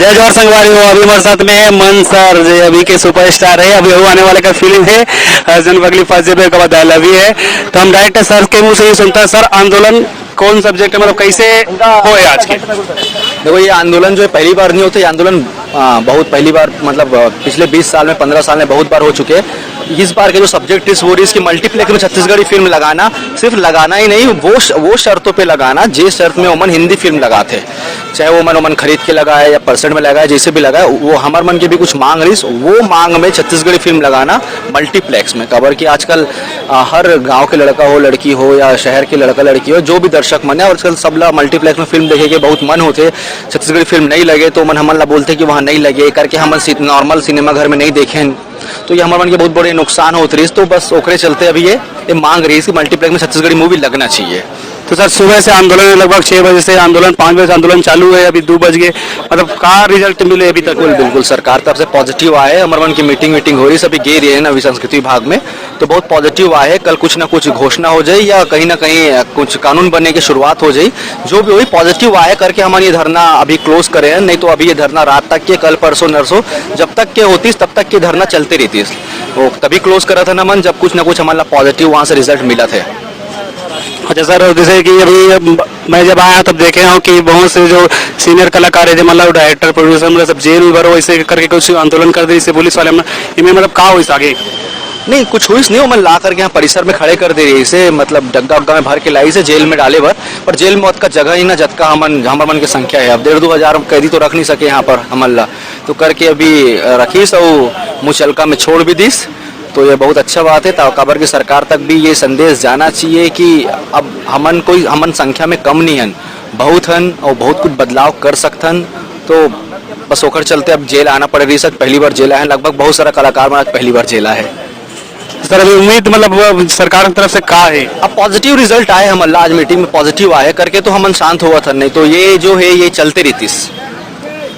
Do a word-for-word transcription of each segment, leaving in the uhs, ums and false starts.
जय जोहार संगवारी हो, अभी हमारे साथ में है मन सर, जो अभी के सुपरस्टार है, अभी वो आने वाले का फिल्म है हर जन पगली फंस जेबे, ओकर बाद आई लव यू है। तो हम डायरेक्ट सर के मुंह से ही सुनता है, सर, आंदोलन कौन सब्जेक्ट है, मतलब कैसे हो है आज के? देखो, ये आंदोलन जो है पहली बार नहीं होते, ये आंदोलन आ, बहुत पहली बार, मतलब आ, पिछले बीस साल में, पन्द्रह साल में बहुत बार हो चुके हैं। इस बार के जो सब्जेक्ट इस वो इसकी मल्टीप्लेक्स में छत्तीसगढ़ी फिल्म लगाना, सिर्फ लगाना ही नहीं, वो श, वो शर्तों पे लगाना, जिस शर्त में ओमन हिंदी फिल्म लगाते, चाहे वो ओमन ओमन खरीद के लगाए या परसेंट में लगाए, जैसे भी लगाए, वो हमार मन के भी कुछ मांग रही, वो मांग में छत्तीसगढ़ी फिल्म लगाना मल्टीप्लेक्स में। काबर कि आजकल आ, हर गांव के लड़का हो, लड़की हो, या शहर के लड़का लड़की हो, जो भी दर्शक मन है, और आजकल सबला मल्टीप्लेक्स में फिल्म देखे के बहुत मन होते। छत्तीसगढ़ी फिल्म नहीं लगे तो मन हमन ला बोलते कि वहाँ नहीं लगे करके, हमन नॉर्मल सिनेमा घर में नहीं देखें। तो ये हमारे मन के बहुत बड़े नुकसान होत रहिस, तो बस ओकरे चलते अभी ये, ये मांग रही कि मल्टीप्लेक्स में छत्तीसगढ़ी मूवी लगना चाहिए। तो सर, सुबह से आंदोलन है, लगभग छः बजे से आंदोलन, पाँच बजे से आंदोलन चालू है, अभी दो बज गए, मतलब का रिजल्ट मिले अभी तक? बिल्कुल, बिल्कुल, सरकार तरफ से पॉजिटिव आए। हमारे मन की मीटिंग वीटिंग हो रही, सभी गे रहे हैं ना, अभी संस्कृति विभाग में, तो बहुत पॉजिटिव आए। कल कुछ ना कुछ घोषणा हो जाए या कहीं ना कहीं कुछ कानून बनने की शुरुआत हो जाए। जो भी हुई, पॉजिटिव आए करके हमन ये धरना अभी क्लोज करे हैं, नहीं तो अभी ये धरना रात तक के, कल परसों नरसों जब तक के होतीस तब तक के धरना चलते रहतीस। वो तभी क्लोज करा था ना मन, जब कुछ ना कुछ हमारा पॉजिटिव वहाँ से रिजल्ट मिला था। अच्छा सर, जैसे कि अभी मैं जब आया तब देखे हूँ कि बहुत से जो सीनियर कलाकार है, जो मतलब डायरेक्टर, प्रोड्यूसर, मतलब सब जेल में भरो, ऐसे करके कुछ आंदोलन कर दे इससे पुलिस वाले, मतलब इनमें मतलब का हो इस आगे? नहीं, कुछ हुई नहीं, वो मन ला करके यहाँ परिसर में खड़े कर दे रही इसे, मतलब डग्गा उग्गा में भर के लाई से जेल में डाले बर। पर जेल में ओतका जगह ही ना, जतका हमन, हमर मन के संख्या है। अब डेढ़ दो हजार कैदी तो रख नहीं सके यहाँ पर हमन ला, तो करके अभी रखीस और मुचलका में छोड़ भी दीस। तो ये बहुत अच्छा बात है, ता-, काबर की सरकार तक भी ये संदेश जाना चाहिए कि अब हमन कोई, हमन संख्या में कम नहीं हन, बहुत हन और बहुत कुछ बदलाव कर सकथन। तो बस ओकर चलते अब जेल आना पड़ रही सर, पहली बार जेल आए हैं, लगभग बहुत सारा कलाकार मन आज पहली बार जेल आए हैं। सर, अभी उम्मीद मतलब अब सरकार की तरफ से का है? अब पॉजिटिव रिजल्ट आए, हम आज मीटिंग में पॉजिटिव आए करके तो हमन शांत हुआ था, नहीं तो ये जो है ये चलते रहतीस।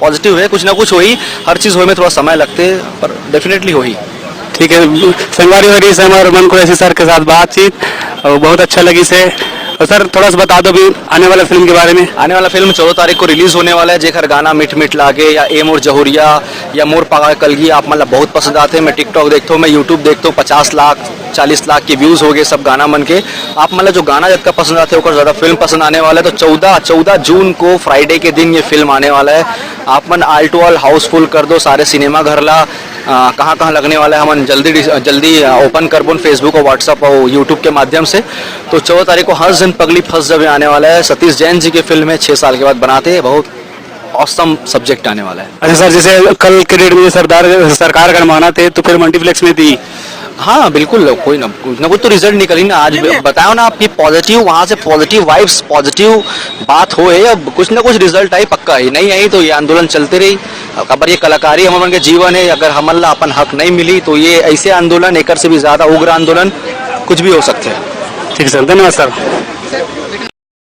पॉजिटिव है, कुछ ना कुछ होही, हर चीज़ होए में थोड़ा समय लगते, पर डेफिनेटली होही। ठीक है, संगवारी हो रही है हमारे मन को ऐसे सर के साथ बातचीत, और बहुत अच्छा लगी से। और सर, थोड़ा सा बता दो अभी आने वाला फिल्म के बारे में। आने वाला फिल्म चौदह तारीख को रिलीज होने वाला है, जेकर गाना मिठ मिठ लागे या ए मोर जहुरिया या मोर पागा कलगी आप मन ला बहुत पसंद आते हैं। मैं टिकटॉक देखता हूँ, मैं यूट्यूब देखता हूँ, पचास लाख, चालीस लाख के व्यूज हो गए सब गाना मन के। आप मन ला जो गाना जतका पसंद आते हैं, ओकर ज़्यादा फिल्म पसंद आने वाला है। तो चौदह, चौदह जून को फ्राइडे के दिन ये फिल्म आने वाला है। आप मन all to all हाउसफुल कर दो सारे सिनेमा घर ला। अ, कहाँ कहाँ लगने वाला है, हमन जल्दी डिस-, जल्दी ओपन करबो फेसबुक और व्हाट्सएप और यूट्यूब के माध्यम से। तो चौदह तारीख को हंस जन पगली फंस जबे आने वाला है, सतीश जैन जी की फिल्म है, छः साल के बाद बनाते हैं, बहुत ऑसम सब्जेक्ट आने वाला है। अच्छा सर, जैसे कल के डेट में सरदार, सरकार अगर मानत हे तो फिर मल्टीप्लेक्स में थी? हाँ बिल्कुल, कोई ना, कुछ ना कुछ तो रिजल्ट निकली ना। आज बताओ ना, आपकी पॉजिटिव, वहाँ से पॉजिटिव वाइब्स, पॉजिटिव बात होए, अब कुछ ना कुछ रिजल्ट आई पक्का ही, नहीं आई तो ये आंदोलन चलते रही। काबर ये कलाकारी हमन के जीवन है, अगर हमन ला अपन हक नहीं मिली तो ये ऐसे आंदोलन, एकर से भी ज़्यादा उग्र आंदोलन कुछ भी हो सकते हैं। ठीक है सर, धन्यवाद सर।